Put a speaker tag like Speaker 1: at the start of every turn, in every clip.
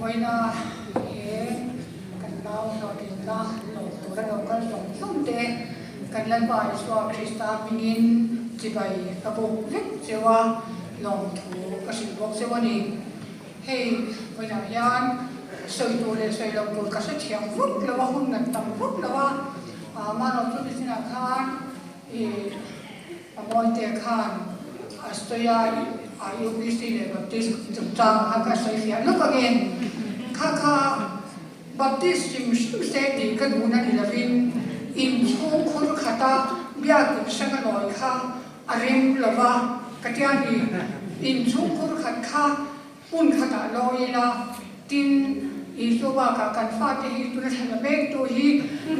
Speaker 1: Vawiina he kan nau hlawhtlinna lawm tura lo kal zawng zawng te kan Lalpa Isua Krista hmingin chibai ka buk vek cheu a, lawmthu ka hrilh bawk cheu a ni. Hei vawiinah hian sawi tur leh sawi loh tur ka hrethiam vut lo a, hun an tam vut lo a, amaherawh chu nichinah khan Ih, a Mawite khan a sawi a, a UPC leh Baptist chungchang kha ka sawi fiah lawk ange. Kha kha Baptist hrim hrim se tih ka duhna ni lovin inchhung khur khata biakin hrang a lawi kha a rem lova ka tia ni. Inchhung khur khat kha Hmun khatah lawi ila, tin, Isua bakah kan fate hi tuna thla la mektu hi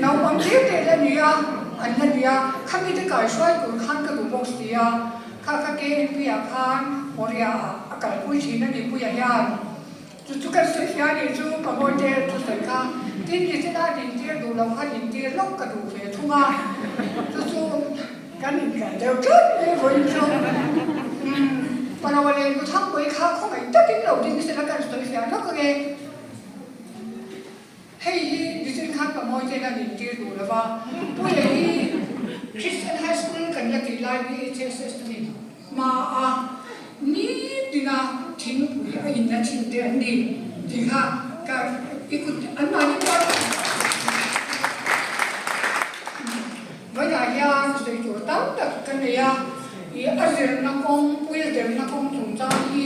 Speaker 1: naupang tir teh la ni a, an la ni a, khami te kaihruai tur khan ka duh bawk si a, kha kha KNP ah khan Moria ah a kalpui thin a ni Puia hian. Chu chu kan sawi hria nih chu ka Mawite thusawi kha, tin Nichina dintir duh lo kha dintir lawk ka duh ve thung a, chu chu. Kan inkalh deuh tlat mai vawiin chu. Umm, Palawa leh Nuthangpui kha khawngaih takin lo ding sela kan sawi fiah lawk ange. Hei hi nichin khan ka mawi ten an intir duh lo va, Puia hi Christian High School kan la tih lai BHSS a ni hma a, nitina thingpui a inla thin te an ni tih kha ka i kut anmahni pawh Vawiah hian sawi tur tam tak ka nei a, i a zirna kawng, puia zirna kawng chungchang hi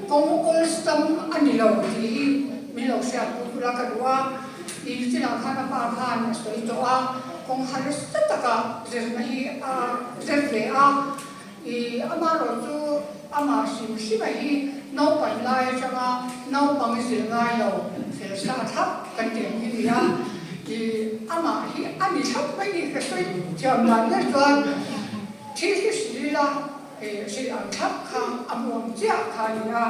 Speaker 1: kawng awlsam a ni lo tih hi min lo hriat pui ula ka duh a, i chinah khan a pa khan a sawi tawh a, kawng harsa taka zirna hi a zir ve a, i amaherawh chu amah hrim hrima hi naupan lai atanga naupang zir ngai lo fel sa thlap kan tih ang hi ni a, i amah hi a ni thlap mai ni ka sawi thiam dan ber chuan thil hi hrilh ila hrilh ang thlap kha a hmu ang chiah kha a ni a,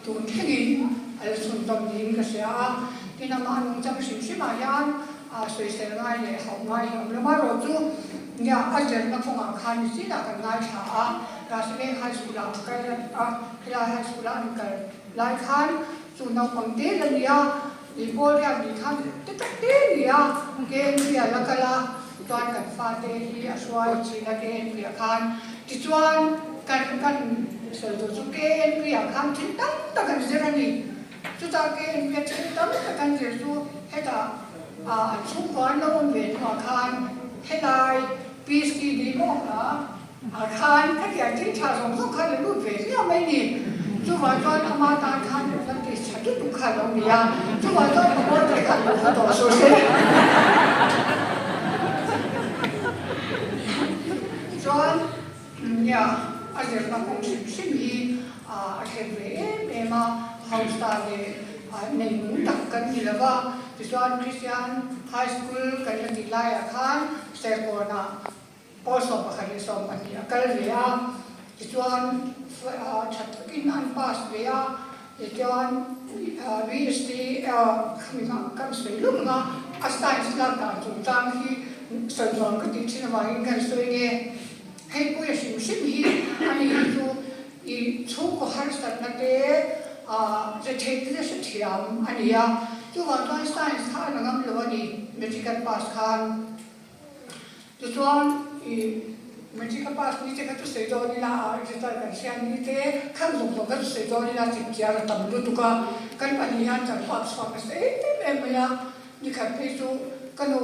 Speaker 1: tun thlengin a la chhunzawm niin ka hria a, tin amah nungchang hrim hrimah hian a sawisel ngai leh hauh ngai hi awm lo marawh chu nia a zirna kawngah khan nichinah kan ngaithla a, Rasileng High School ah a kal a, helai High School ah an kal lai khan chu naupang te la nia, i pawl riat nih khan te tak te nia KNP a la kal a, chuan kan fate hi a hruai thin a KNP ah khan tichuan kan kan sawi tur chu KNP ah khan thil tam tak an zir a ni. Chutah ke inbiak thil tam tak an zir chu hetah an chhungkua an lo awm ve hnuah khan helai PCD mawk ah khan khatiang thil tha zawng zawng khan a lut ve hliah mai ni. Chuvang chuan ama tan khan advantage tha lutuk kha a lo ni a, chuvang chuan ka border kha a lo kha tawh suh se. Chuan nia a zirna kawng hrim hrim hi a thlen ve em em a, hausa leh neinung tak kan ni lo va, tichuan Christian High School kan la tih laiah khan Serkawnah pawl 11 12 a kal ve a, tichuan tha takin an pass ve a, tichuan BSc khami kha kan sawi lawk ang a, a science lak dan chungchang hi sawi nuam ka tih thin avangin kan sawi nge. Hei puia hrim hrim hi a ni hi chu i chhungkaw harsatna te ze theih te hre thiam a ni a, chuvang chuan science kha a la ngam lo a ni matric an pass khan. Tichuan i matric a pass ni te kha chu sawi dawn ila a result kan hriat ni te khan zawng zawng kha chu sawi dawn ila chipchiar a tam lutuk a, kan pahnih hian kan huat chhuak nasa em em mai a, nikhat phei chu ka nu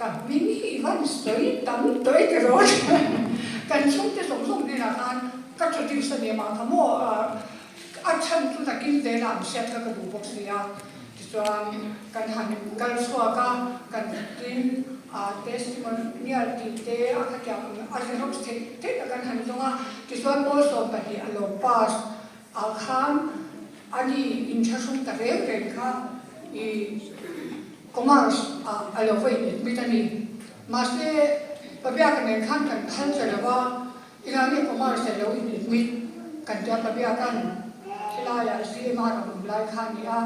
Speaker 1: Ka hming hi i van sawi tam tawh e tiraw? Kan chhungte zawng zawng hnenah khan ka introduce a ni mah kha maw a chhan chu nakin zela an hriat kha ka duh bawk si a. Tichuan kan han kal chhuak a, kan tin testimonial tih te a khatiang a xerox theih theih a kan han zawng a. Tichuan pawl 12 a lo pass ah khan ani inthlahrung ta reng reng kha i Commerce ah a lo va in admit a ni. Mahse, Pabiaka nen khan kan phal ta lo a, Ila nge Commerce a lo in admit kan tia Pabiaka'n helaiah CMR a awm lai kha a ni a,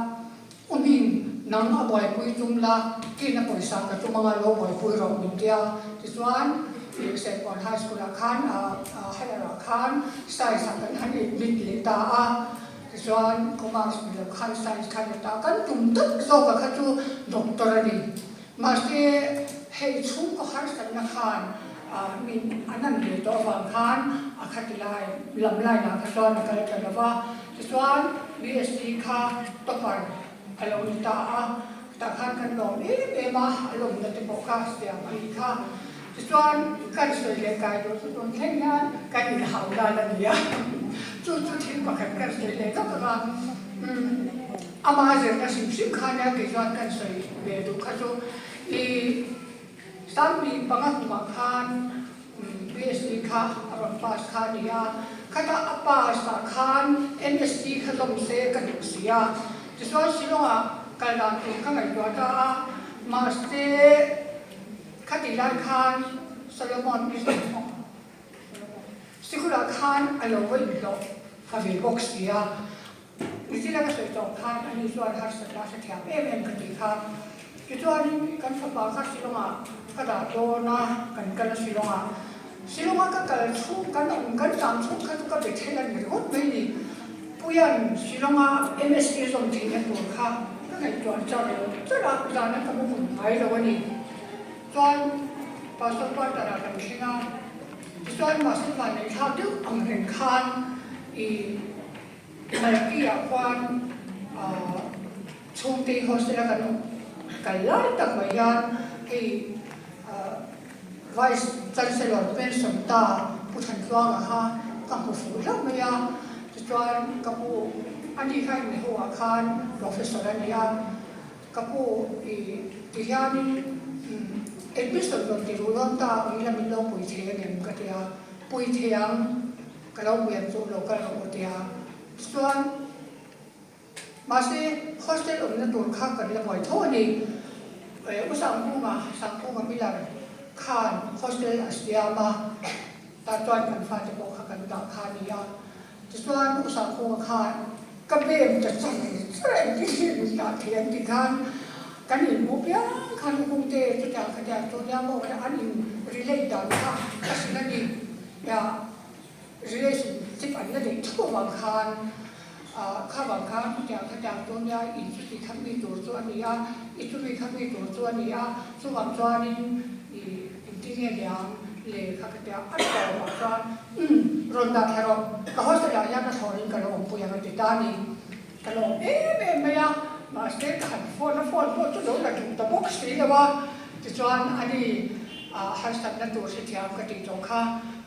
Speaker 1: Umin nang a buaipui tum la, kin a pawisa ka tum anga lo buaipui rawh min tia. Tichuan, Serkawn High School ah khan, Higher ah khan Science ah kan han admit leh ta a. Tichuan Commerce ni lo khan Science khan a ta. Kan tum tak zawk a kha chu Doctor a ni. Mahse hei chhungkaw harsatna khan min an han ve tawh avang khan a khati lai lam line ah kha chuan a kal ta lo va. Tichuan BSc kha topper a lo ni ta a, tah khan kan lawm em em a, a lawmna te pawh kha siam a ni kha. Tichuan kan sawi leh kai duh chu tun thleng hian kan inhau dan a ni a, chu chu thil pakhat kan sawi leh lawk ang a, umm ama zirna hrim hrim kha nia kei chuan kan sawi ve duh kha chu i Sangni panga kumah khan BSc kha a rawn pass kha a ni a, khatah a pass ah khan MSc kha zawm se ka duh si a, tichuan Shillong-ah kal dan tur ka ngaihtuah ta a, mahse khatih lai khan Solomon Sikul-ah khan a lo va inhlawh ka ve bawk si a. Nichina ka sawi tawh khan ani chuan harsatna a hrethiam em em ka tih kha. Tichuanin kan fapa kha Shillong-ah ka dah dawn a, kan kal a Shillong-ah. Shillong-a ka kal chhung, kan awm kan tlan chhung kha chu ka be thei a ni ringawt mai ni. Puia'n Shillong-a MSc zawm theihna tur kha ka ngaihtuah char char a, zana ka mu hmun ngai lo a ni. Chuan Pastor Quarter-ah kan thleng a, tichuan Mahse Vanneihthla deuh ang reng khan i Malki-ah khuan chhungte hostel-a kan awm kal lai tak mai hian hei Vice Chancellor pension ta Pu Thantluanga kha ka hmu fuh hlauh mai a, tichuan ka pu ani kha inneho-ah khan Professor a ni a, ka pu i ti hianin admission rawn ti ruh dawn ta ui la min lo pui thei a ngem ka ti a, pui thei ang. Ka lo pui ang chu lo kal rawh u tia chuan mahse hostel awmna tur kha kan la buai tho a ni. U Sangkunga, Sangkunga Miller khan hostel a siam a, tah chuan kan fate pawh kha kan dah kha a ni a. Tichuan U Sangkunga khan ka bem ta char char a engtin nge min dah thei an tih khan kan inhmuh piang khan U Kungte chutiang khatiang chu nia maw an in relate dan kha a hrilh a ni. Ya relationship an la neih thup avang khan kha vang khan chutiang khatiang chu nia in chuti kha mi tur chu a ni a, i chumi kha mi tur chu a ni a, chuvang chuanin i engtin nge niang le kha ka tia a tawpah chuan umm rawn dah thla rawh ka hostel ah hian a thlawhin ka lo awmpui ang a ti ta a ni. Ka lawm em em mai a, mahse ka han phone a, phone pawh chu lo la duh ta bawk si lo a, tichuan ani harsatna tur hrethiam ka tih tawh kha,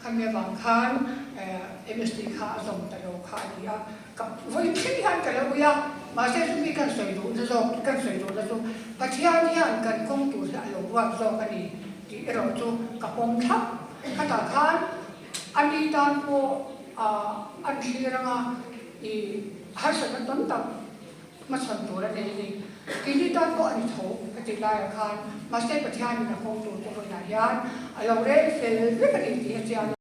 Speaker 1: khami avang khan MST kha a zawm ta lo kha a ni a, ka vawi thleng hian ka lo ui a, mahse chumi kan sawi duhna zawk, kan sawi duhna chu Pathian hian kan kawng tur hi a lo ruat zawk a ni tih erawh chu ka pawm thlap, khatah khan ani tan pawh an thlir anga i harsatna tam tak hmachhawn tur a nei a ni. Keini tan pawh a ni tho ka tih laiah khan mahse Pathianin a kawng tur te vawiinah hian a lo rel fel vek a ni tih a chiang a.